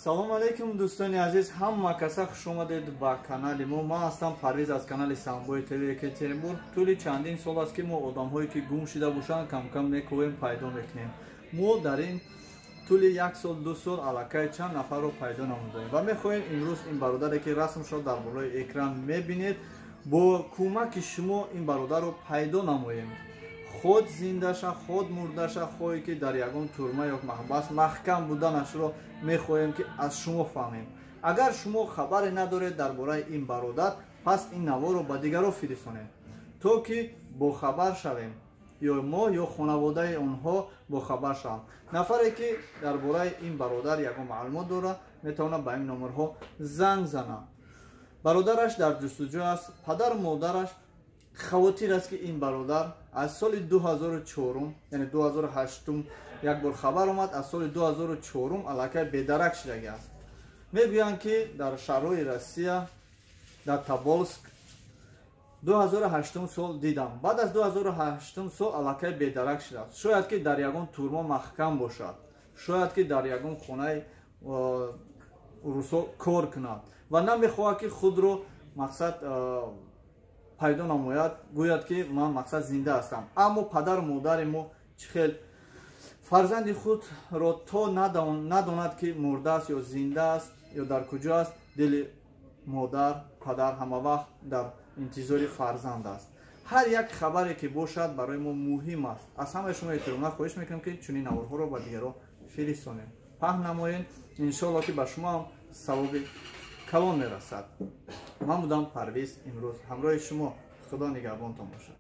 Салом алейкум, дӯстони азиз, ҳама каса хуш омадед ба канали мо. Ман ҳастам Парвиз аз канали Самбои ТВ Екатеринбург. Тӯли чандин сол аст, ки мо одамҳое, ки гум шида бошанд, камкам мековем, пайдо мекунем. Мо дар ин тӯли як сол, 2 сол аллакай чанд нафарро пайдо намудаем ва мехоҳем имрӯз ин бародаре, ки расмшро дар болои экран мебинед, бо кӯмаки шумо ин бародарро пайдо намоем. Худ зиндаша, худ мурдаша, хоҳе ки дар ягон турма ё маҳбас маҳкам буданашро мехоҳем, ки аз шумо фаҳмем. Агар шумо хабаре надоред дар бораи ин бародар, пас ин наворро ба дигарон фиристонед, то ки бохабар шавем, ё мо, ё хонаводаи онҳо бохабар шаванд. Нафаре, ки дар бораи ин бародар ягон маълумот дорад, метавонад ба ин номерҳо занг занад. Бародараш дар ҷустуҷӯ аст. Падару модараш хавотир аст, ки ин бародар аз соли 2004, яъне 2008 як бор хабар омад, аз соли 2004 аллакай бедарак шудагӣ аст. Мегӯянд, ки дар шаҳрҳои Россия, дар Тоболск 2008 сол дидам. Баъд аз 2008 сол аллакай бедарак шудааст. Шояд ки дар ягон турмо маҳкам бошад, шояд ки дар ягон хонаи русо кор кунад ва намехоҳад, ки худро мақсад пайдо намояд, гӯяд, ки ман мақсад зинда ҳастам. Аммо падару модари мо чӣ хел фарзанди худро то надонад, ки мурдааст ё зинда аст ё дар куҷо аст, дили модар, падар ҳама вақт дар интизори фарзанд аст. Ҳар як хабаре ки бошад, барои мо муҳим аст. Аз ҳамаи шумо эҳтиромона хоҳиш мекунам, ки чунин наворҳоро ба дигарон фиристонем, паҳн намоед. Иншоалло, ки ба шумо ҳам савоби калон мерасад. Ман будам Парвиз, имрӯз ҳамроҳи шумо. Худо нигаҳбонтон бошад.